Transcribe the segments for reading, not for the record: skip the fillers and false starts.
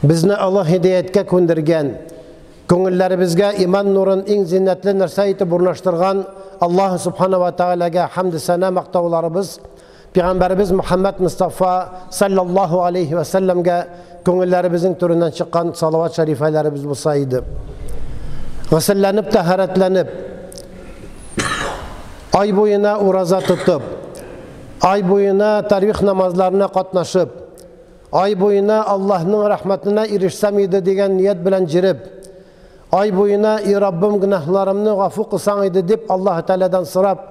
Безне Аллаһ һидаяткә күндергән, күңелләребезгә иман нурын иң зиннәтле нәрсә итеп урнаштырган Аллаһ Субхана ва Тәгаләгә хәмд сәна мактауларыбыз, Пәйгамбәребез Мөхәммәд Мустафа саллаллаһу алейхи ва сәлләмгә күңелләребезнең түреннән чыккан салават шәрифәләребез булса иде. Гөселләнеп, тәһарәтләнеп, ай буена ураза тотып, ай буена тарвих намазларына катнашып, Ай буена Аллаһның рәхмәтенә ирешсәм иде дигән ният белән җиреп, ай буена, И Раббым, гөнаһларымны гафу кылсаң иде дип Аллаһ Тәгаләдән сорап,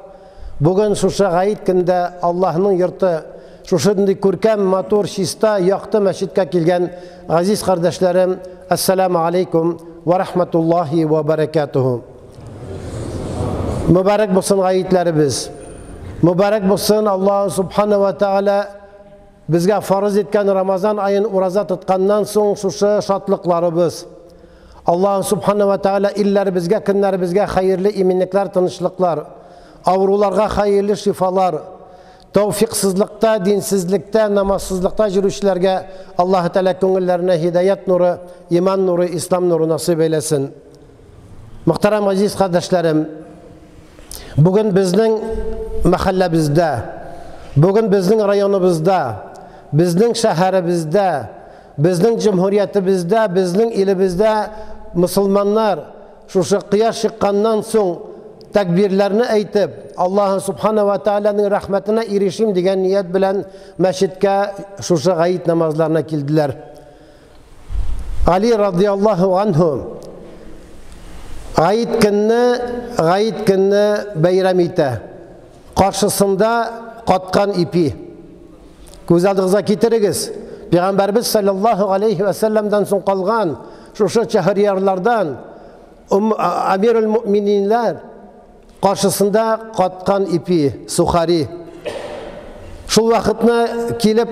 бүген шушы гаит көндә Аллаһның йорты, шушындый күркәм, матур, чиста, якты мәчеткә килгән газиз кардәшләрем, Әссәламу алейкум ва рахматуллаһи ва баракатуху. Мөбарәк булсын гаетләребез. Мөбарәк булсын Аллаһ Субхана ва Тәгалә Безгә фарыз иткән Рамазан аен ураза тотканнан соң шушы шатлыкларыбыз. Аллаһ Субхана ва Тәгалә илләребезгә, көннәребезгә хәерле иминлекләр, тынычлыклар, авыруларга хәерле шифалар, тәүфиксызлыкта, динсезлектә, намазсызлыкта йөрүчеләргә Аллаһ Тәгалә күңелләренә һидаят нуры, иман нуры, ислам нуры насыйп әйләсен. Мөхтәрәм газиз кардәшләрем, бүген безнең мәхәлләбездә, бүген безнең районыбызда, безнең шәһәребездә, безнең җөмһүриятебездә, безнең илебездә мусулманнар шушы кояш чыкканнан соң тәкбирләрне әйтеп, Аллаһ Субхана ва Тааляның рәхмәтенә ирешим дигән ният белән мәчеткә шушы гаит намазларына килделәр. Али радиаллаһу анһу Гаит көнне, гаит көнне бәйрәм итә. Каршысында каткан ипи. Күз алдыгызга китерегез. Пәйгамбәрбез саллаллаһу алейхи ва сәлләмдән соң калган шушы шәһриярлардан Амирул мөмининләр Каршысында каткан ипи, сухари. Шул вакытны килеп,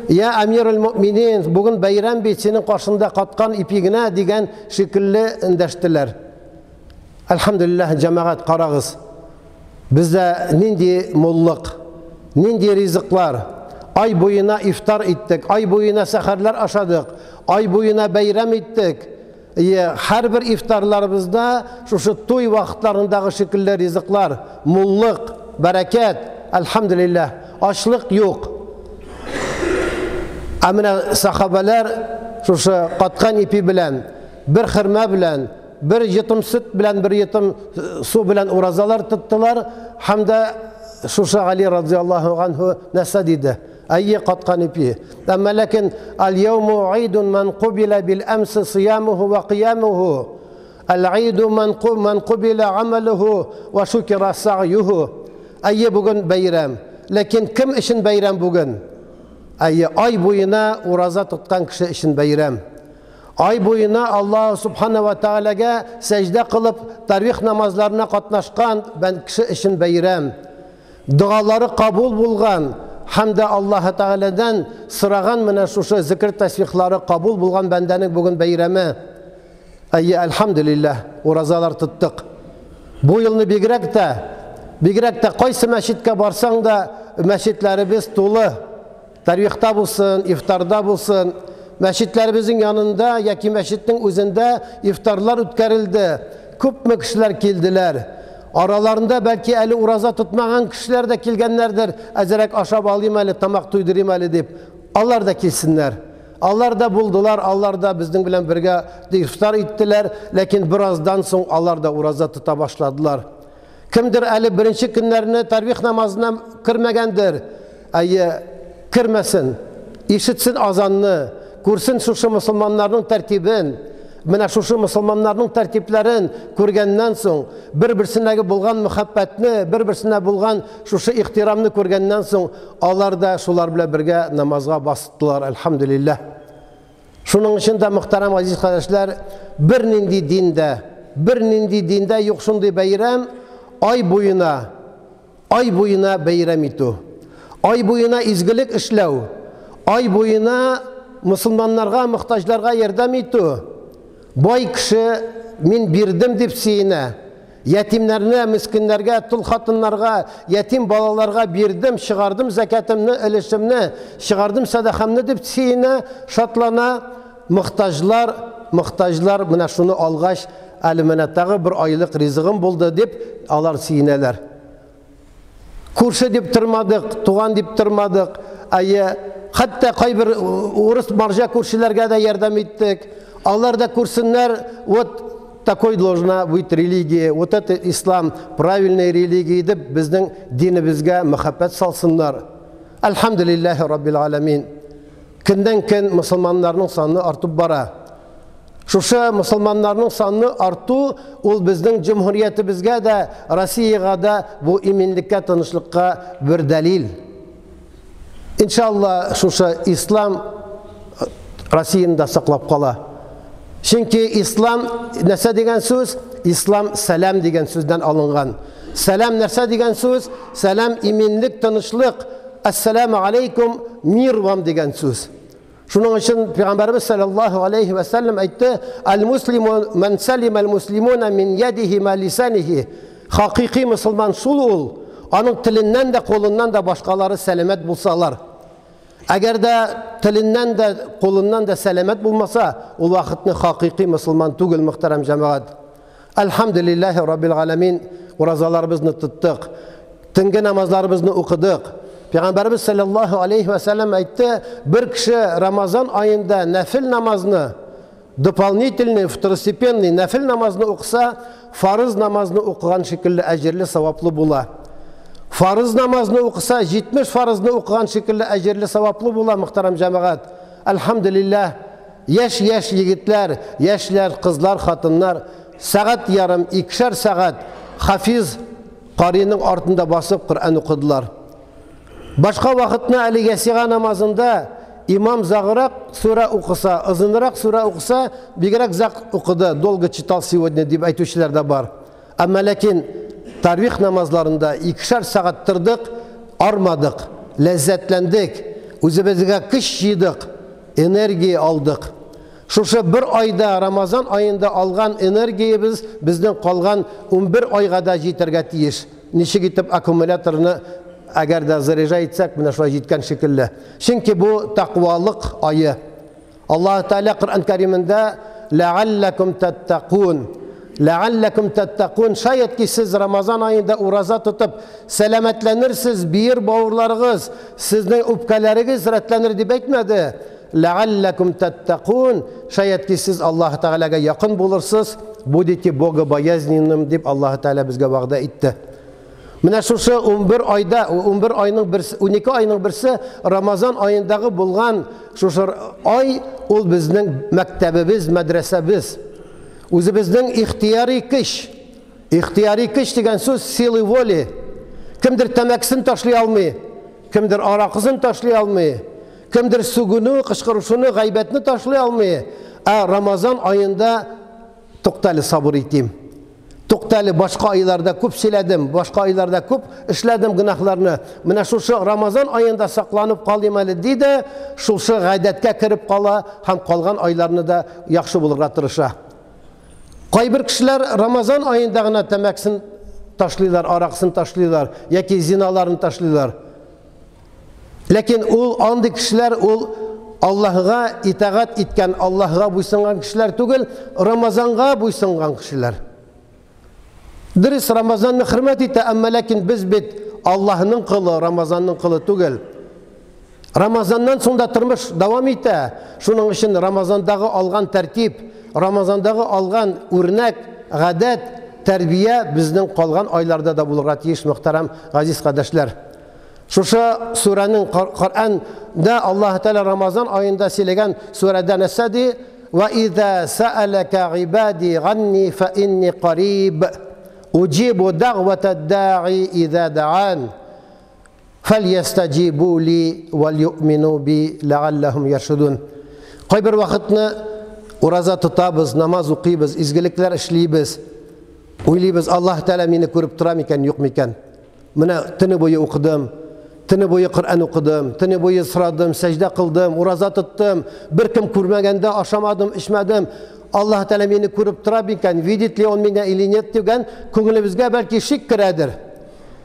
Я әмирул мөминин, бүген бәйрәм бит, синең каршында каткан ипи генә дигән шикелле эндәштеләр. Әлхәмдүлилләһ, җәмәгать, карагыз. Бездә нинди муллык, нинди ризыклар. Ай буена ифтар иттек, ай буена сәхәрләр ашадык, ай буена бәйрәм иттек. Ие, һәрбер ифтарларыбызда шушы туй вакытларындагы шикелле ризыклар, муллык, бәрәкәт, әлхәмдүлилләһ, ачлык юк. Ә менә сахабәләр шушы каткан ипи белән, бер хөрмә белән, бер йотым сөт белән, бер йотым су белән уразалар тоттылар һәм дә шушы Гали радзиаллаһу анһу нәрсә диде? Әйе, каткан ипи. Әмма ләкин аль-яуму гыйдун ман кубила бил амси сиямуху ва кыямуху. Аль-гыйду ман кубила амалуху ва шукира сагъюху. Әйе, бүген бәйрәм. Ләкин кем өчен бәйрәм бүген? Әйе, ай буена ураза тоткан кеше өчен бәйрәм. Ай буена Аллаһ Субхана ва Таалагә сәҗдә кылып, тарвих намазларына катнашкан кеше өчен бәйрәм. Догалары кабул булган һәм дә Аллаһы Тәгаләдән сораган менә шушы зикер-тәсбихлары кабул булган бәндәнең бүген бәйрәме. Әйе, әлхәмдүлилләһ, уразалар тоттык. Бу елны бигрәк тә, бигрәк тә кайсы мәчеткә барсаң да, мәчетләребез тулы. Тарвихта булсын, ифтарда булсын, мәчетләребезнең янында яки мәчетнең үзендә ифтарлар үткәрелде. Күпме кешеләр килделәр. Араларында бәлки әле ураза тотмаган кешеләр дә килгәннәрдер, әзерәк ашап алыйм әле, тамак туйдырыйм әле дип. Алар да килсеннәр. Алар да булдылар, алар да безнең белән бергә ифтар иттеләр, ләкин бераздан соң алар да ураза тота башладылар. Кемдер әле беренче көннәрне тарвих намазына кермәгәндер. Әйе, кермәсен. Ишетсен азанны, күрсен шушы мусулманнарның тәртибен. Менә шушы мусулманнарның тәртипләрен күргәннән соң, бер-берсенәге булган мөхәббәтне, бер-берсенә булган шушы ихтирамны күргәннән соң, алар да шулар белән бергә намазга бастылар, әлхәмдүлилләһ. Шуның өчен дә, мөхтәрәм газиз кардәшләр, бернинди диндә, бернинди диндә юк шундый бәйрәм, ай буена, ай буена бәйрәм итү. Ай буена изгелек эшләү, ай буена мусулманнарга, мохтаҗларга ярдәм итү. Бай кеше мин бирдем дип сөенә. Ятимнәрне, мескеннәргә, тол хатыннарга, ятим балаларга бирдем, чыгардым зәкятымны, өлешемне, чыгардым сәдакамны дип сөенә, шатлана. мохтаҗлар, мохтаҗлар менә шуны алгач, әле менә тагы бер айлык ризыгым булды дип, алар сөенәләр. Күрше дип тормадык, туган дип тормадык. Әйе, хәтта кайбер урыс марҗа күршеләргә дә ярдәм иттек. Алар да күрсеннәр, вот такой должна быть религия, вот это ислам, правильная религия дип безнең динебезгә мәхәббәт салсыннар. Әлхәмдүлилләһи раббил аламин. Көннән-көн мусульманнарның саны артып бара. Шушы мусульманнарның саны арту ул безнең җөмһүриятебезгә дә, Россиягә дә бу иминлеккә, тынычлыкка бер дәлил. Иншалла, шушы ислам Россияне дә саклап кала. Чөнки ислам нәрсә дигән сүз? Ислам сәлам дигән сүздән алынган. Сәлам нәрсә дигән сүз? Сәлам иминлек, тынычлык. Ассаламу алейкум, мир вам дигән сүз. Шуның өчен Пәйгамбәрбез саллаллаһу алейхи ва саллям әйтте: "Аль-муслиму ман салима аль-муслимуна мин ядихи ма лисанихи". Хакыйкый мусульман шул ул, аның теленнән дә, кулыннан да башкалары сәламәт булсалар. Әгәр дә теленнән дә, кулыннан да сәламәт булмаса, ул вакытны хакыйкый мусульман түгел, мөхтәрәм җәмәгать. Әлхәмдүлилләһи раббил галәмин, уразаларыбызны тоттык. Төнге намазларыбызны укыдык. Пәйгамбәрбез саллаллаһу алейхи ва саллям әйтте, бер кеше Рамазан аенда нәфил намазны, дополнительный, второстепенный нәфил намазны укыса, фарыз намазны укыган шикелле әҗерле, саваплы була. Фарыз намазны укыса, 70 фарызны укыган шикелле әҗерле, саваплы була, мөхтәрәм җәмәгать. Әлхәмдүлилләһ, яшь-яшь егетләр, яшьләр, кызлар, хатыннар сәгать ярым, икешәр сәгать хафиз кариның артында басып Коръән укыдылар. Башка вакытны әле ясига намазында имам загырак сүрә укыса, озынрак сүрә укыса, бигрәк зак укыды, долго читал сегодня дип әйтүчеләр дә бар. Әмма ләкин тарвих намазларында икешәр сәгать тордык, армадык, ләззәтләндек, үзебезгә көч җыйдык, энергия алдык. Шушы бер айда, Рамазан аенда алган энергиябез безнең калган 11 айга да җитәргә тиеш. Ничек итеп аккумуляторны әгәр дә заряжать итсәк, менә шулай җиткән шикелле. Чөнки бу тәкъвалык ае. Аллаһ Тәгалә Коръән Кәримендә ләалләкум таттакун. Ләалләкум таттакун. Шаять ки сез Рамазан аенда ураза тотып сәламәтләнерсез, бийер бавырларыгыз, сезнең үпкәләрегез рәтләнер дип әйтмәде. Ләалләкум таттакун. Шаять ки сез Аллаһ Тәгаләгә якын булырсыз, будете богобоязненным дип Аллаһ Тәгалә безгә вәгъдә итте. Менә шушы 11 айда, 11 айның берсе, 12 айның берсе Рамазан аендагы булган шушы ай ул безнең мәктәбебез, мәдрәсәбез. Үзебезнең ихтияри көч. Ихтияри көч дигән сүз силы воли. Кемдер тәмәкесен ташлый алмый, кемдер аракысын ташлый алмый, кемдер сүгенү, кычкырышуны, гайбәтне ташлый алмый. Ә Рамазан аенда туктале сабыр итим. Туктале, башка айларда күп сөйләдем, башка айларда күп эшләдем гөнаһларны. Менә шушы Рамазан аенда сакланып калыйм әле диде, шушы гадәткә кереп кала һәм калган айларны да яхшы булырга тырыша. Кайбер кешеләр Рамазан аенда гына тәмәкесен ташлыйлар, аракысын ташлыйлар яки зиналарын ташлыйлар. Ләкин ул андый кешеләр ул Аллаһыга итагать иткән, Аллаһыга буйсынган кешеләр түгел, Рамазанга буйсынган кешеләр. Дөрес, Рамазанны хөрмәт итә, әмма ләкин без бит Аллаһның колы, Рамазанның колы түгел. Рамазаннан соң да тормыш дәвам итә. Шуның өчен Рамазандагы алган тәртип, Рамазандагы алган үрнәк, гадәт, тәрбия безнең калган айларда да булырга тиеш, мөхтәрәм газиз кардәшләр. Шушы сүрәнең Коръәндә Аллаһ Тәгалә Рамазан аенда сөйләгән сүрәдә нәрсә ди? Ва иза саалака гыйбади ганни фа инни кариб уҗибу дагвата даи иза даан фальястаҗибу ли вал юъмину би ләгалләһум яршудун. Кайбер вакытны ураза тотабыз, намаз укыйбыз, изгелекләр эшлибез. Уйлыйбыз, Аллаһ Тәгалә мине күреп тора микән, юк микән? Менә төне буе укыдым, төне буе Коръән укыдым, төне буе сорадым, сәҗдә кылдым, ураза тоттым, беркем күрмәгәндә ашамадым, эчмәдем. Аллаһ Тәгалә мине күреп тора микән, видит ли он меня или нет дигән күңелебезгә бәлки шик керәдер.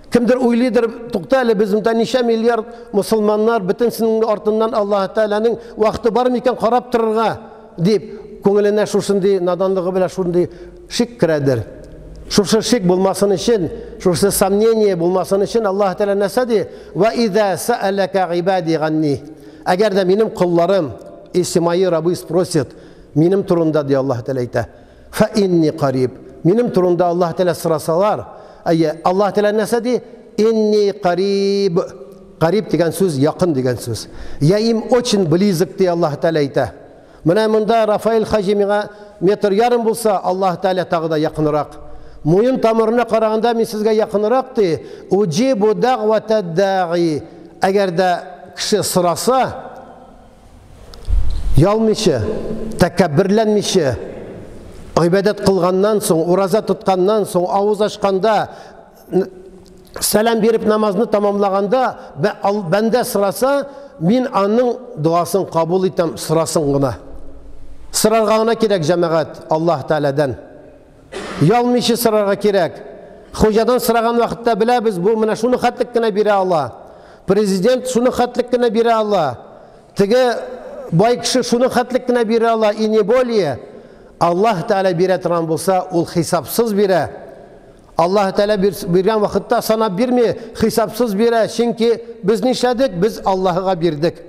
Кемдер уйлыйдыр, тукта әле без монда ничә миллиард мусульманнар, бөтенсенең артыннан Аллаһ Тәгаләнең вакыты бар микән карап торырга? дип, күңеленә шушындый наданлыгы белән шундый шик керәдер. Шушы шик булмасын өчен, шушы сомнение булмасын өчен Аллаһ Тәгалә нәрсә ди? Ва иза сәәләкә гыйбади ганни. Әгәр дә минем колларым, если мои рабы спросят, минем турында ди Аллаһ Тәгалә әйтә. Фа инни кариб. Минем турында Аллаһ Тәгалә сорасалар, әйе, Аллаһ Тәгалә нәрсә ди? Инни кариб. Кариб дигән сүз якын дигән сүз. Я им очень близок ди Аллаһ Тәгалә әйтә. Менә монда Рафаэль хаҗи миңа метр ярым булса, Аллаһ Тәгалә тагы да якынрак. Муен тамырына караганда мин сезгә якынрак ди. Уҗибу дәгъвата даи. Әгәр дә кеше сораса, ялмыйча, тәкәбберләнмичә, гыйбадәт кылганнан соң, ураза тотканнан соң, авыз ачканда, сәлам биреп намазны тамамлаганда, бәндә сораса, мин аның догасын кабул итәм, сорасын гына. Сорарга гына кирәк, җәмәгать, Аллаһ Тәгаләдән. Ялмыйча сорарга кирәк. Хуҗадан сораган вакытта беләбез, бу менә шуны хәтлек кенә бирә ала. Президент шуны хәтлек кенә бирә ала. Теге бай кеше шуны хәтлек кенә бирә ала, и не более. Аллаһ Тәгалә бирә торган булса, ул хисапсыз бирә. Аллаһ Тәгалә биргән вакытта санап бирми, хисапсыз бирә, чөнки без нишләдек? Без Аллаһыга бирдек.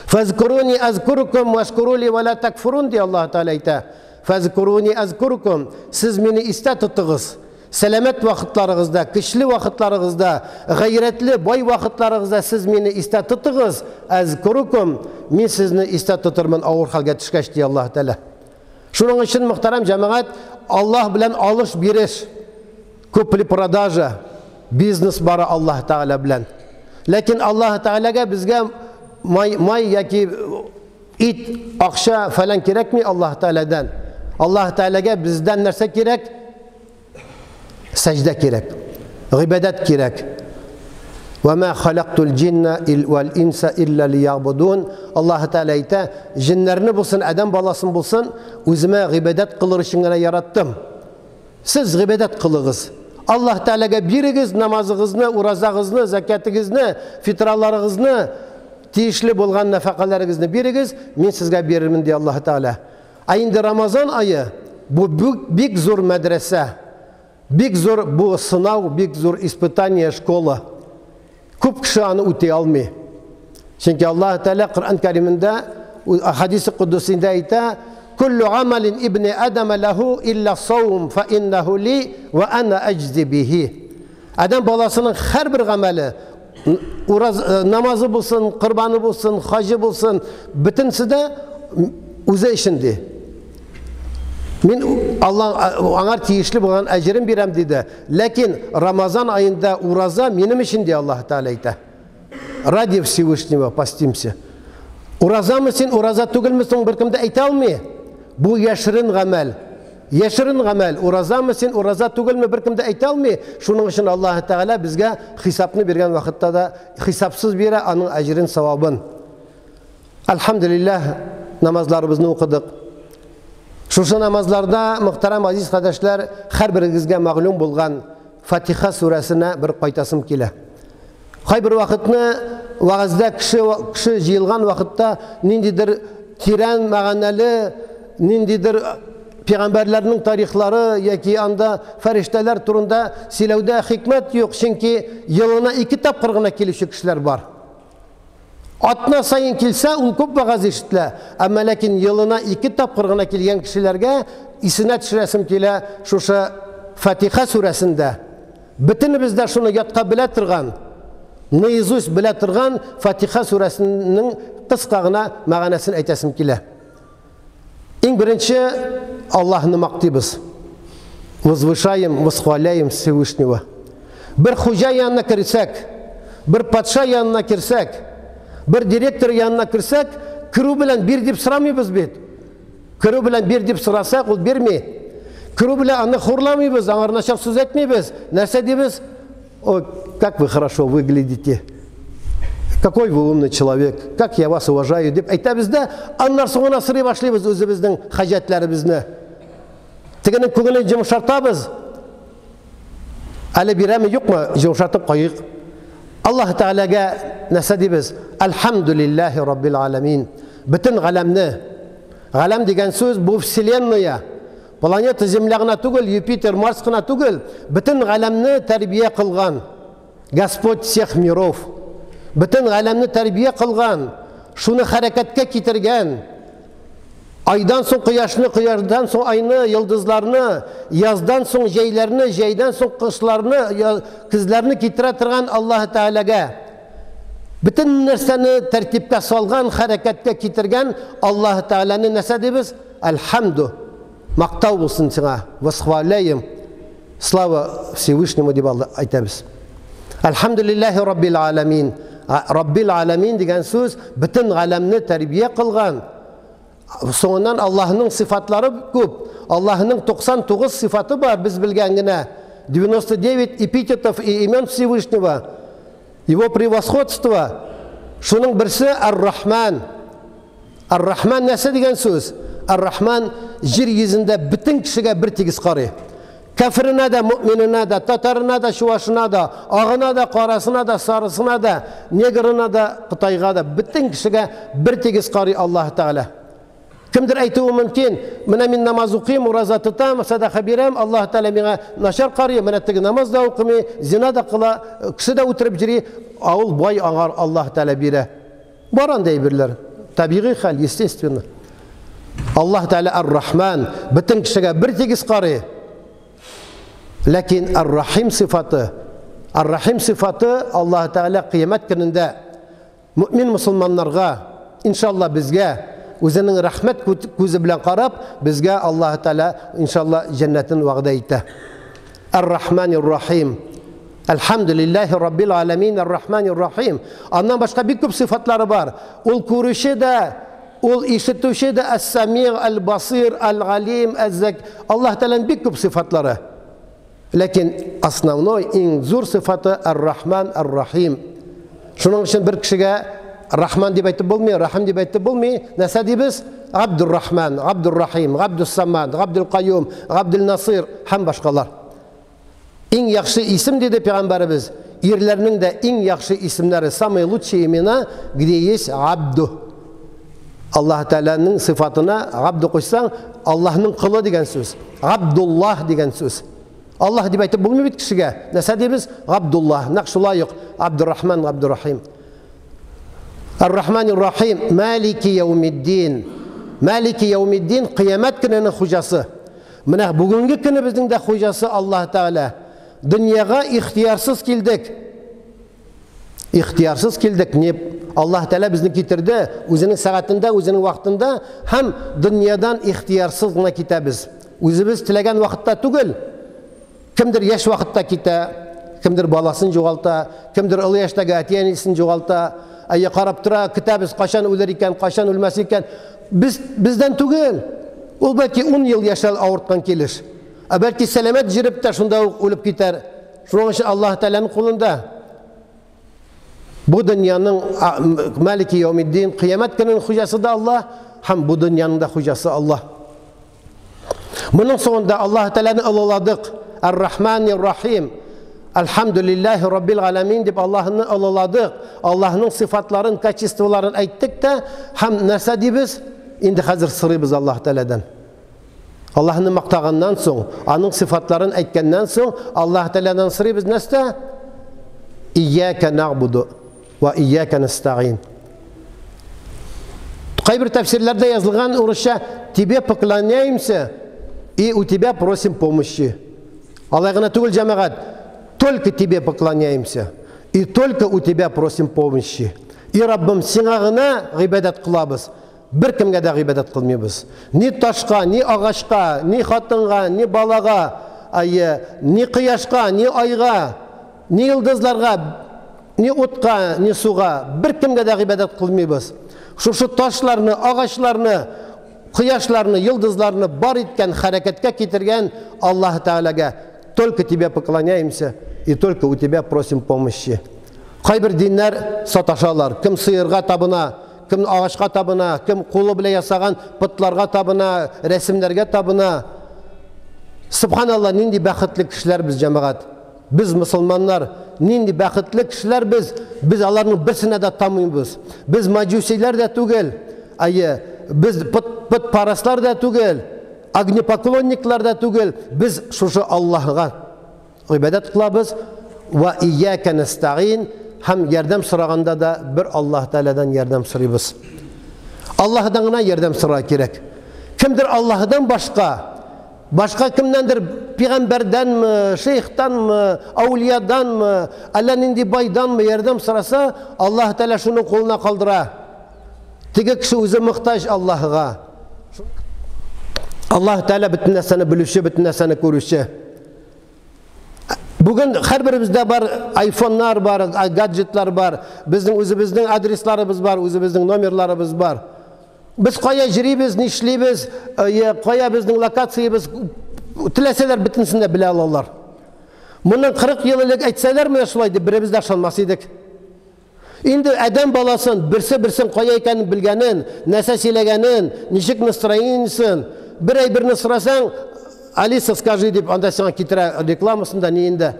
Фазкуруни азкурукум вашкурули ва ла такфурун ди Аллаһ Тәгалә әйтә. Фазкуруни азкурукум, сез мине истә тотыгыз. Сәламәт вакытларыгызда, көчле вакытларыгызда, гайрәтле, бай вакытларыгызда сез мине истә тотыгыз. Азкурукум, мин сезне истә тотырмын авыр хәлгә төшкәч, ди Аллаһ Тәгалә. Шуның өчен, мөхтәрәм җәмәгать, Аллаһ белән алыш-биреш, купли-продажа, бизнес бара Аллаһ Тәгалә белән. Ләкин Аллаһ Тәгаләгә безгә май, май яки ит, акча фәлән кирәкми Аллаһ Тәгаләдән. Аллаһ Тәгаләгә бездән нәрсә кирәк? Сәҗдә кирәк, гыйбадәт кирәк. Ва ма халактул җинна вал инса илля лиябудун. Аллаһ Тәгалә әйтә, җиннәрне булсын, адәм баласын булсын, үземә гыйбадәт кылыр өчен генә яраттым. Сез гыйбадәт кылыгыз. Аллаһ Тәгаләгә бирегез намазыгызны, уразагызны, закятыгызны, фитраларыгызны, тиешле булган нәфакаларыгызны бирегез, мин сезгә бирермен, ди Аллаһ Тәгалә. Ә инде Рамазан ае бу бик зур мәдрәсә, бик зур бу сынау, бик зур испытание, школа. Күп кеше аны үти алмый. Чөнки Аллаһ Тәгалә Коръән Кәримендә, хадисе кудусиндә әйтә: "Куллу амалин ибни Адама лаху илля саум фа иннаху ли ва ана аҗзи бихи." Адәм баласының һәрбер гамәле, ураз, намазы булсын, корбаны булсын, хаҗы булсын, бөтенесе дә үзе өчен ди. Мин Алла аңар тиешле булган әҗерен бирәм диде. Ләкин Рамазан аенда ураза минем өчен ди Аллаһ Тәгалә әйтә. Ради Всевышнего постимся. Уразамы син, ураза түгелме соң беркем дә әйтә алмый. Бу яшерен гамәл. Яшерен гамәл, уразамы син, ураза түгелме, беркем дә әйтә алмый. Шуның өчен Аллаһ Тәгалә безгә хисапны биргән вакытта да хисапсыз бирә аның әҗерен, савабын. Әлхәмдүлилләһ, намазларыбызны укыдык. Шушы намазларда, мөхтәрәм азиз кардәшләр, һәрберегезгә мәгълүм булган Фатиха сүрәсенә бер кайтасым килә. Кайбер вакытны вәгазьдә кеше кеше җыелган вакытта ниндидер тирән мәгънәле, ниндидер пәйгамбәрләрнең тарихлары яки анда фәрештәләр турында сөйләүдә хикмәт юк, чөнки елына ике тапкыр гына килүче кешеләр бар. Атна саен килсә, ул күп вәгазь ишетелә. Әмма ләкин елына ике тапкыр гына килгән кешеләргә исенә төшерәсем килә шушы Фатиха сүрәсендә. Бөтенебез дә шуны ятка белә торган, наизусть белә торган Фатиха сүрәсенең кыска гына мәгънәсен әйтәсем килә. Иң беренче Аллаһны мактыйбыз. Возвышаем, восхваляем Всевышнего. Бер хуҗа янына керсәк, бер патша янына керсәк, бер директор янына керсәк, керү белән бир дип сорамыйбыз бит. Керү белән бир дип сорасак, ул бирми. Керү белән аны хурламыйбыз, аңар начар сүз әйтмибез. Нәрсә дибез? О, как вы хорошо выглядите. Какой вы умный человек, как я вас уважаю, дип әйтәбез дә, аннан соң гына сорый башлыйбыз үзебезнең хаҗәтләребезне. Тегенең күңелен йомшартабыз. Әле бирәме, юкмы, йомшартып куйыйк. Аллаһ Тәгаләгә нәрсә дибез? Әлхәмдүлилләһи раббил аламин. Бөтен галәмне, Галәм дигән сүз бу вселенная. Планета Земля гына түгел, Юпитер, Марс кына түгел, бөтен галәмне тәрбия кылган Господь всех миров. Бөтен галәмне тәрбия кылган, шуны хәрәкәткә китергән, Айдан соң кояшны, кояшдан соң айны, йолдызларны, яздан соң җәйләрне, җәйдән соң кышларны, көзләрне китерә торган Аллаһы Тәгаләгә. Бөтен нәрсәне тәртипкә салган, хәрәкәткә китергән Аллаһы Тәгаләне нәрсә дибез? Әлхәмду. Мактау булсын сиңа. Восхваляем. Слава Всевышнему дип әйтәбез. Әлхәмдулиллаһи раббил аламин. Раббил аламин дигән сүз бөтен галәмне тәрбия кылган. Соңыннан Аллаһның сыйфатлары күп. Аллаһның 99 сыйфаты бар, без белгән генә. 99 эпитетов и имен Всевышнего. Его превосходство. Шуның берсе Ар-Рахман. Ар-Рахман нәрсә дигән сүз? Ар-Рахман җир йөзендә бөтен кешегә бер тигез карый. Кәференә дә, мөминенә дә, татарына да, чувашына да, агына да, карасына да, сарысына да, негрына да, кытайга да, бөтен кешегә бер тигез карый Аллаһ Тәгалә. Кемдер әйтүе мөмкин, менә мин намаз укыйм, ураза тотам, садака бирәм, Аллаһ Тәгалә миңа начар карый, менә теге намаз да укымый, зина да кыла, кеше дә үтереп йөри, ә ул бай, аңар Аллаһ Тәгалә бирә. Бар андый әйберләр. Табигый хәл, естественно. Аллаһ Тәгалә Ар-Рахман, бөтен кешегә бер тигез карый. Ләкин Ар-Рахим сыйфаты, Ар-Рахим сыйфаты Аллаһ Тәгалә кыямәт көнендә мөмин мусульманнарга, иншалла безгә үзенең рәхмәт күзе белән карап, безгә Аллаһ Тәгалә иншалла җәннәтен вәгъдә итә. Ар-Рахманир-Рахим. Әлхәмдүлилләһи раббил аламин ар-Рахманир-Рахим. Аннан башка бик күп сыйфатлары бар. Ул күрүче дә, ул ишетүче дә, әс-Самиг, әл-Басир, әл-Галим, әз-Зак. Аллаһ Тәгаләнең бик күп сыйфатлары. Ләкин основной, иң зур сыйфаты Ар-Рахман, Ар-Рахим. Шуның өчен бер кешегә Рахман дип әйтеп булмый, Рахим дип әйтеп булмый. Нәрсә дибез? Абдуррахман, Абдуррахим, Габдуссамад, Габдулкаюм, Габдулнасир һәм башкалар. Иң яхшы исем диде пәйгамбәребез, ирләрнең дә иң яхшы исемнәре, самые лучшие имена, где есть Абду. Аллаһ Тәгаләнең сыйфатына Абду куйсаң, Аллаһның колы дигән сүз. Абдуллаһ дигән сүз. Аллаһ дип әйтеп булмый бит кешегә. Нәрсә дибез? Абдуллаһ. Нәкъ шулай ук Абдуррахман, Абдуррахим. Ар-Рахманир Рахим, Малики яумиддин. Малики яумиддин, кыямәт көненең хуҗасы. Менә бүгенге көнебезнең дә хуҗасы Аллаһ Тәгалә. Дөньяга ихтиярсыз килдек. Ихтиярсыз килдек, не Аллаһ Тәгалә безне китерде, үзенең сәгатендә, үзенең вакытында һәм дөньядан ихтиярсыз гына китәбез. Үзебез теләгән вакытта түгел. Кемдер яшь вакытта китә, кемдер баласын югалта, кемдер олы яшьтәге әти-әнисен югалта. Әйе, карап тора, көтәбез, кайчан үлер икән, кайчан үлмәс икән. Без бездән түгел. Ул бәлки 10 ел яшәр авырткан килеш. Ә бәлки сәламәт җөреп тә шунда ук үлеп китәр. Шуның өчен Аллаһ Тәгаләнең кулында. Бу дөньяның Малики яумиддин, кыямәт көненең хуҗасы да Аллаһ һәм бу дөньяның да хуҗасы Аллаһ. Моның соңында Аллаһ Тәгаләне олыладык. Ар-Рахманир-Рахим. Альхамдулиллахи раббил аламин дип Аллаһны олыладык. Аллаһның сыйфатларын, качестволарын әйттек тә һәм нәрсә дибез? Инде хәзер сорыйбыз Аллаһ Тәгаләдән. Аллаһны мактаганнан соң, аның сыйфатларын әйткәннән соң, Аллаһ Тәгаләдән сорыйбыз нәрсә? Ияка нагбуду ва ияка настаин. Кайбер тәфсирләрдә язылган урысча тебе поклоняемся и у тебя просим помощи. Алай гына түгел, җәмәгать, только тебе поклоняемся и только у тебя просим помощи. И Раббым, сиңа гына гыйбадәт кылабыз. Бер кемгә дә гыйбадәт кылмыйбыз. Ни ташка, ни агачка, ни хатынга, ни балага, әйе, ни кояшка, ни айга, ни йолдызларга, ни утка, ни суга, бер кемгә дә гыйбадәт кылмыйбыз. Шушы ташларны, агачларны, кояшларны, йолдызларны бар иткән, хәрәкәткә китергән Аллаһ Тәгаләгә только тебе поклоняемся и только у тебя просим помощи. Кайбер диннәр саташалар. Кем сыерга табына, кем агачка табына, кем кулы белән ясаган потларга табына, рәсемнәргә табына. Субханалла, нинди бәхетле кешеләр без, җәмәгать. Без мусульманнар, нинди бәхетле кешеләр без. Без аларның берсенә дә тамыйбыз. Без маҗусиләр дә түгел. Әйе, без пот Потпараслар да түгел, огнепоклонниклар да түгел. Без шушы Аллаһыга гыйбадәт кылабыз. Ва ияка нәстәгыйн, һәм ярдәм сораганда да бер Аллаһ Тәгаләдән ярдәм сорыйбыз. Аллаһыдан гына ярдәм сорарга кирәк. Кемдер Аллаһыдан башка, башка кемнәндер, пигамбәрдәнме, шейхтанмы, әүлияданмы, әллә нинди байданмы ярдәм сораса, Аллаһ Тәгалә шуның кулына калдыра. Теге кеше үзе мохтаҗ Аллаһыга. Аллаһ Тәгалә бөтен нәрсәне белүче, бөтен нәрсәне күрүче. Бүген һәрберебездә бар айфоннар бар, гаджетлар бар, безнең үзебезнең адресларыбыз бар, үзебезнең номерларыбыз бар. Без кая җөрибез, нишлибез, кая безнең локациябез, теләсәләр бөтенесен дә белә алалар. Моннан 40 ел элек әйтсәләр менә шулай дип, беребез дә ышанмас идек. Инде адәм баласын берсе-берсен кая икәнен белгәнен, нәрсә сөйләгәнен, ничек настроениесен, бер әйберне сорасаң, Алиса, скажи дип, анда сиңа китерә рекламасын да, ниен дә.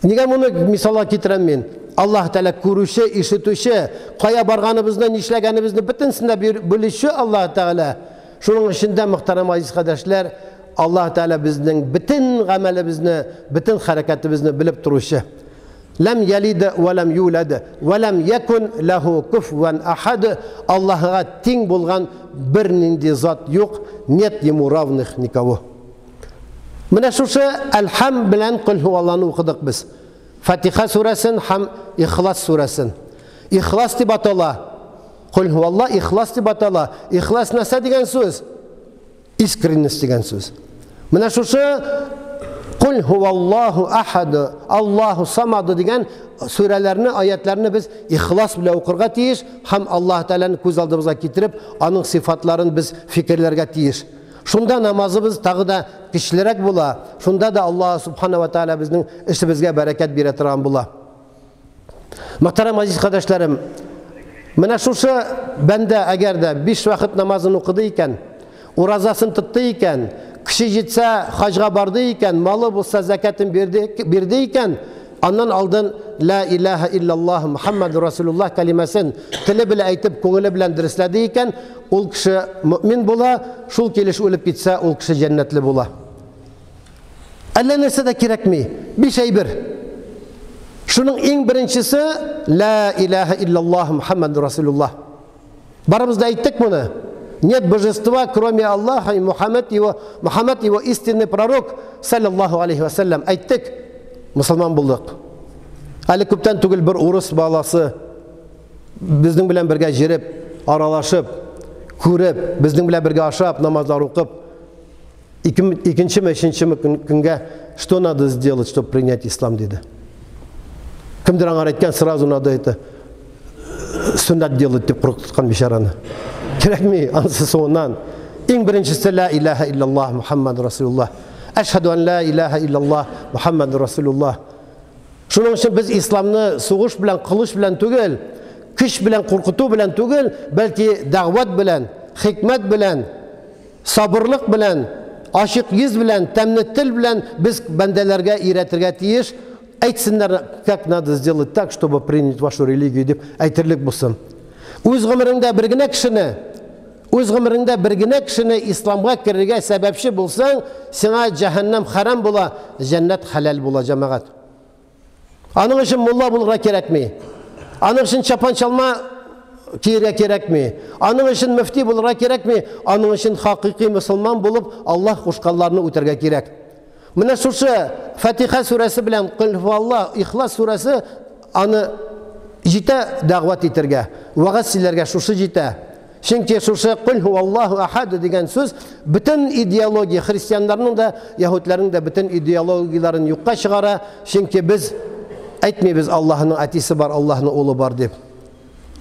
Нигә моны мисалга китерәм мин? Аллаһ Тәгалә күрүче, ишетүче, кая барганыбызны, нишләгәнебезне бөтенесен дә белүче Аллаһ Тәгалә. Шуның өчен дә, мөхтәрәм газиз кардәшләр, Аллаһ Тәгалә безнең бөтен гамәлебезне, бөтен хәрәкәтебезне белеп торучы. Ләм ялид вә ләм юлад вә ләм якун ләһу куфван ахад. Аллаһыга тиң булган бернинди зат юк, нет ему равных никого. Менә шушы Әлхәм белән Кол һуалланы укыдык без. Фатиха сүрәсен һәм Ихлас сүрәсен. Ихлас дип атала. Кол һуалла Ихлас дип атала. Ихлас нәрсә дигән сүз? Искренность дигән сүз. Менә шушы Кул һуаллаһу ахад, Аллаһу самад дигән сүрәләрне, аятларны без ихлас белән укырга тиеш һәм Аллаһ Тәгаләне күз алдыбызга китереп, аның сыйфатларын без фикерләргә тиеш. Шунда намазыбыз тагы да көчлерәк була, шунда да Аллаһ Субхана ва Тәгалә безнең эшебезгә бәрәкәт бирә торган була. Мөхтәрәм газиз кардәшләрем, менә шушы бәндә әгәр дә биш вакыт намазын укыды икән, уразасын тотты икән, көче җитсә хаҗга барды икән, малы булса зәкәтен бирде, бирде икән, аннан алдын ла илаһа иллаллаһ Мухаммаду Расулуллаһ кәлимәсен теле белән әйтеп, күңеле белән дөресләде икән, ул кеше мөмин була, шул килеш үлеп китсә, ул кеше җәннәтле була. Әллә нәрсә дә кирәкми. Биш әйбер. Шуның иң беренчесе ла илаһа иллаллаһ Мухаммаду Расулуллаһ. Барыбыз да әйттек моны. Нет божества, кроме Аллаха и Мухаммед его, Мухаммед его истинный пророк, саллаллаху алейхи вассалям. Әйттек, мусульман булдык. Әле күптән түгел бер урыс баласы безнең белән бергә җөреп, аралашып, күреп, безнең белән бергә ашап, намазлар укып, Икенчеме, өченчеме көнгә что надо сделать, чтобы принять ислам, диде. Кемдер аңар әйткән, сразу надо это сөннәт делать дип куркыткан бичараны. Кирәкми, анысы соңыннан. Иң беренчесе ла илаһа иллаллаһ Мухаммад Расулуллаһ. Әшһәду ан ла илаһа иллаллаһ Мухаммад Расулуллаһ. Шуның өчен без исламны сугыш белән, кылыч белән түгел, көч белән, куркыту белән түгел, бәлки дәгъват белән, хикмәт белән, сабырлык белән, ачык йөз белән, тәмле тел белән без бәндәләргә өйрәтергә тиеш. Әйтсеннәр, как надо сделать так, чтобы принять вашу религию дип әйтерлек булсын. Үз гомереңдә бер генә кешене, үз гомереңдә бер генә кешене исламга керергә сәбәпче булсаң, сиңа җәһәннәм хәрам була, җәннәт хәләл була, җәмәгать. Аның өчен мулла булырга кирәкми. Аның өчен чапан чалма киергә кирәкми. Аның өчен мөфти булырга кирәкми. Аның өчен хакыйкый мөселман булып, Аллаһ кушканларны үтәргә кирәк. Менә шушы Фатиха сүрәсе белән Кул һуаллаһ, Ихлас сүрәсе аны җитә дәгъват итәргә, вәгазь сөйләргә шушы җитә. Чөнки шушы Кул һуаллаһу ахад дигән сүз бөтен идеология христианнарның да, яһүдләрнең дә бөтен идеологияләрен юкка чыгара, чөнки без әйтмибез Аллаһның әтисе бар, Аллаһның улы бар дип.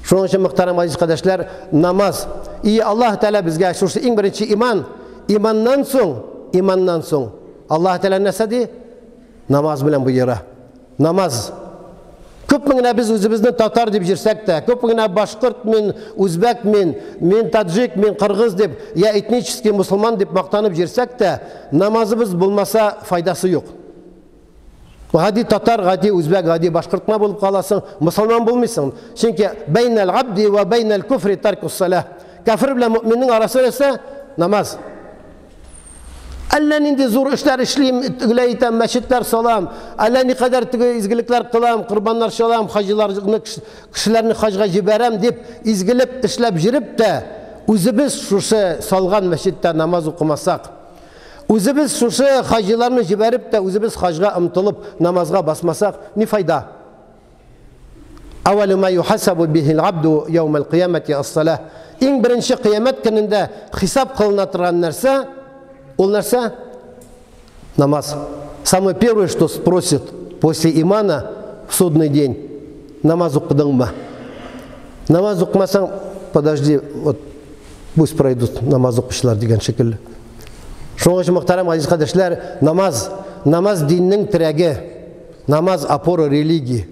Шуның өчен мөхтәрәм газиз кардәшләр, намаз. И Аллаһ Тәгалә безгә шушы иң беренче иман, иманнан соң, иманнан соң Аллаһ Тәгалә нәрсә ди? Намаз белән боера. Намаз. Күпме генә без үзебезне татар дип җөрсәк тә, күпме генә башкорт мин, үзбәк мин, мин таджик, мин кыргыз дип, я этнический мусульман дип мактанып җөрсәк тә, намазыбыз булмаса файдасы юк. Гади татар, гади үзбәк, гади башкорт кына булып каласың, мусульман булмыйсың. Чөнки бәйнәл абди ва бәйнәл куфри таркус салах. Кәфер белән мөминнең арасы нәрсә? Намаз. Әллә нинди зур эшләр эшлим, тегеләй итәм, мәчетләр салам, әллә никадәр теге изгелекләр кылам, корбаннар чалам, хаҗиларны, кешеләрне хаҗга җибәрәм дип изгелек эшләп җөреп тә, үзебез шушы салган мәчеттә намаз укымасак, үзебез шушы хаҗиларны җибәреп тә, үзебез хаҗга омтылып намазга басмасак, ни файда? Әүвәлү ма юхасабу бихил абду яумәл кыямәти ас-салах. Иң беренче кыямәт көнендә хисап кылына торган нәрсә, ул нәрсә? Намаз. Самое первое, что спросит после имана в судный день, намаз укыдыңмы? Намаз укымасаң, подожди, вот пусть пройдут намаз укучылар дигән шикелле. Шуның өчен, мөхтәрәм газиз кардәшләр, намаз, намаз диннең терәге. Намаз опора религии.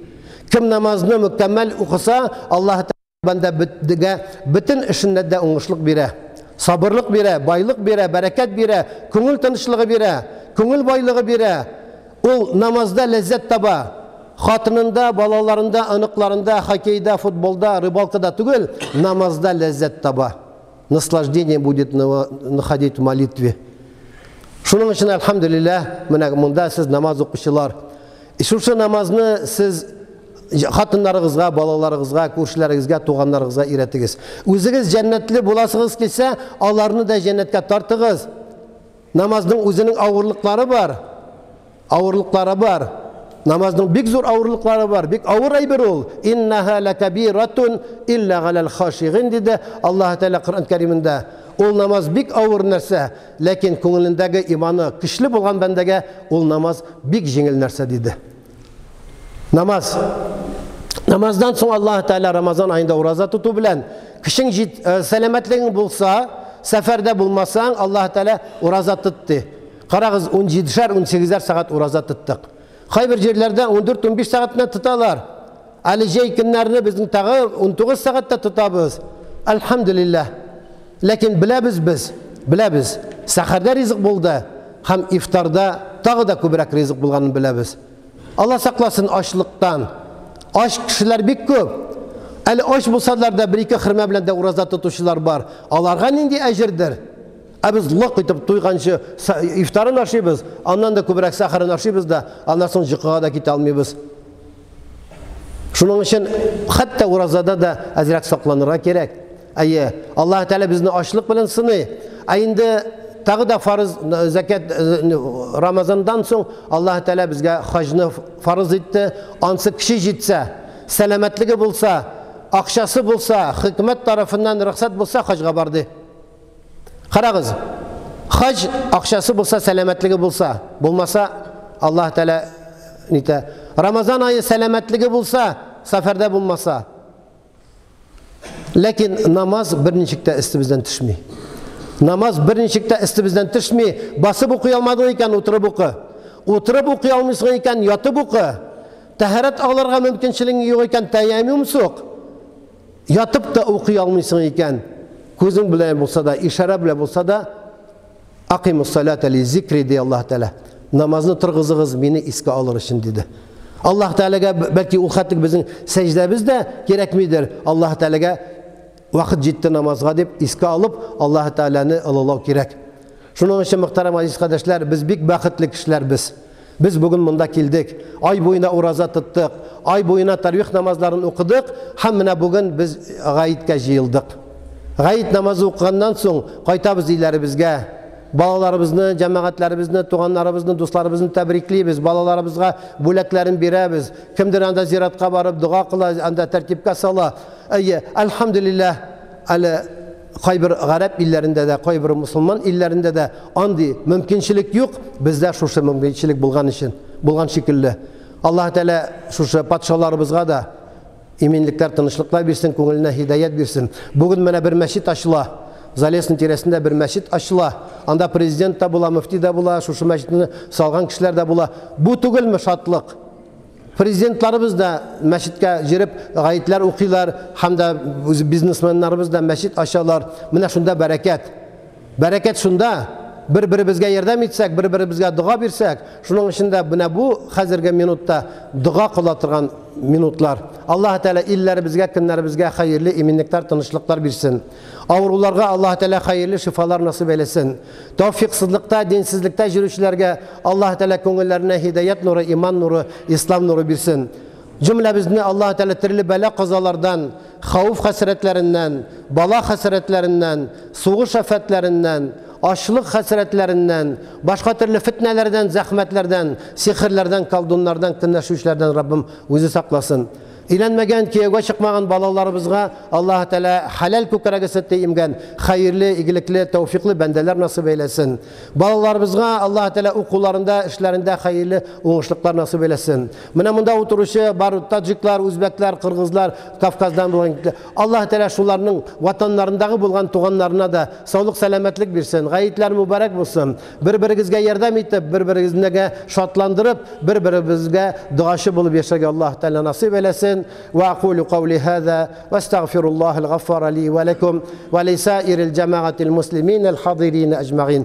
Кем намазны мөкәммәл укыса, Аллаһ бәндә бөтдегә бөтен эшендә дә уңышлык бирә. Сабырлык бирә, байлык бирә, бәрәкәт бирә, күңел тынычлыгы бирә, күңел байлыгы бирә. Ул намазда ләззәт таба. Хатынында, балаларында, оныкларында, хоккейда, футболда, рыбалкада түгел, намазда ләззәт таба. Наслаждение будет находить в молитве. Шуның өчен, әлхәмдүлилләһ, менә монда сез намаз укучылар. Шушы намазны сез хатыннарыгызга, балаларыгызга, күршеләрегезгә, туганнарыгызга өйрәтегез. Үзегез җәннәтле буласыгыз килсә, аларны да җәннәткә тартыгыз. Намазның үзенең авырлыклары бар. Авырлыклары бар. Намазның бик зур авырлыклары бар. Бик авыр әйбер ул. Иннаха лакабиратун илля галал хашигин диде Аллаһ Тәгалә Коръән Кәримендә. Ул намаз бик авыр нәрсә, ләкин күңелендәге иманы көчле булган бәндәгә ул намаз бик җиңел нәрсә диде. Намаз. Намаздан соң Аллаһ Тәгалә Рамазан аенда ураза тоту белән көчең җит, сәламәтлегең булса, сәфәрдә булмасаң, Аллаһ Тәгалә ураза тот ди. Карагыз, 17-шәр, 18-әр сәгать ураза тоттык. Кайбер җирләрдә 14-15 сәгать кенә тоталар. Әле җәй көннәрне безнең тагы 19 сәгать тә тотабыз. Әлхәмдүлилләһ. Ләкин беләбез без, беләбез, сәхәрдә ризык булды һәм ифтарда тагы да күбрәк ризык булганын беләбез. Алла сакласын ачлыктан. Ач кешеләр бик күп. Әле ач булсалар да бер-ике хөрмә белән дә ураза тотучылар бар. Аларга нинди әҗердер? Ә без лык итеп туйганчы ифтарын ашыйбыз, аннан да күбрәк сәхәрен ашыйбыз да, аннан соң җокыга да китә алмыйбыз. Шуның өчен хәтта уразада да әзрәк сакланырга кирәк. Әйе, Аллаһ Тәгалә безне ачлык белән сыный. Ә инде тагы да фарыз зәкят Рамазандан соң Аллаһ Тәгалә безгә хаҗны фарыз итте. Ансы кеше җитсә, сәламәтлеге булса, акчасы булса, хөкүмәт тарафыннан рөхсәт булса, хаҗга бар ди. Карагыз, хаҗ акчасы булса, сәламәтлеге булса, булмаса, Аллаһ Тәгалә нитә. Рамазан ае сәламәтлеге булса, сәфәрдә булмаса. Ләкин намаз берничек тә өстебездән төшми. Намаз берничек тә өстебездән төшми. Басып укый алмадың икән, утырып укы. Утырып укый алмыйсың икән, ятып укы. Тәһарәт алырга мөмкинчелегең юк икән, тәяммум сук. Ятып та укый алмыйсың икән, күзең белән булса да, ишарә белән булса да, Акимус салата ли зикри, ди Аллаһ Тәгалә. Намазны торгызыгыз мине искә алыр өчен, диде. Аллаһ Тәгаләгә бәлки ул хәтлек безнең сәҗдәбез дә кирәкмидер. Аллаһ Тәгаләгә вакыт җитте намазга дип искә алып, Аллаһ Тәгаләне олылау кирәк. Шуның өчен, мөхтәрәм газиз кардәшләр, без бик бәхетле кешеләр без. Без бүген монда килдек. Ай буена ураза тоттык. Ай буена тарвих намазларын укыдык һәм менә бүген без гаеткә җыелдык. Гает намазы укыганнан соң кайтабыз өйләребезгә. Балаларыбызны, җәмәгатьләребезне, туганнарыбызны, дусларыбызны тәбриклибез, балаларыбызга бүләкләрен бирәбез. Кемдер анда зиратка барып дога кыла, анда тәртипкә сала. Әйе, әлхәмдүлилләһ, әле кайбер гарәп илләрендә дә, кайбер мусульман илләрендә дә андый мөмкинчелек юк, бездә шушы мөмкинчелек булган өчен, булган шикелле. Аллаһ Тәгалә шушы патшаларыбызга да иминлекләр, тынычлыклар бирсен, күңеленә һидаят бирсен. Бүген менә бер мәчет ачыла. Залесный тирәсендә бер мәчет ачыла. Анда президент та була, мөфти дә була, шушы мәчетне салган кешеләр дә була. Бу түгелме шатлык? Президентларыбыз да мәчеткә җөреп гаетләр укыйлар, һәм дә үз бизнесменнарыбыз да мәчет ачалар. Менә шунда бәрәкәт. Бәрәкәт шунда. бер-беребезгә ярдәм итсәк, бер-беребезгә дога бирсәк, шуның өчен дә менә бу хәзерге минутта дога кыла торган минутлар. Аллаһ Тәгалә илләребезгә, көннәребезгә хәерле иминлекләр, тынычлыклар бирсен. Авыруларга Аллаһ Тәгалә хәерле шифалар насыйп әйләсен. Тәүфиксызлыкта, динсезлектә йөрүчеләргә Аллаһ Тәгалә күңелләренә һидаят нуры, иман нуры, ислам нуры бирсен. Җөмләбезне Аллаһ Тәгалә төрле бәла-казалардан, хәвеф хәсрәтләреннән, бала хәсрәтләреннән, сугыш афәтләреннән, ачлык хәсрәтләреннән, башка төрле фетнәләрдән, зәхмәтләрдән, сихерләрдән, колдуннардан, көнләшүчеләрдән Раббым үзе сакласын. Өйләнмәгән, кияүгә чыкмаган балаларыбызга Аллаһ Тәгалә хәләл күкрәге сөте имгән хәерле, игелекле, тәүфиклы бәндәләр насыйп әйләсен. Балаларыбызга Аллаһ Тәгалә укуларында, эшләрендә хәерле уңышлыклар насыйп әйләсен. Менә монда утыручы бар таҗиклар, үзбәкләр, кыргызлар, Кавказдан булган. Аллаһ Тәгалә шуларның ватаннарындагы булган туганнарына да саулык, сәламәтлек бирсен. Гаетләр мөбарәк булсын. Бер-берегезгә ярдәм итеп, бер-берегезне шатландырып, бер-беребезгә догачы булып яшәргә Аллаһ Тәгалә насыйп әйләсен. Ва акулу каули хаза ва астагфируллаһал гаффара ли ва лакум ва лисаирил җамагатил муслимин аль хадирин аҗмагин.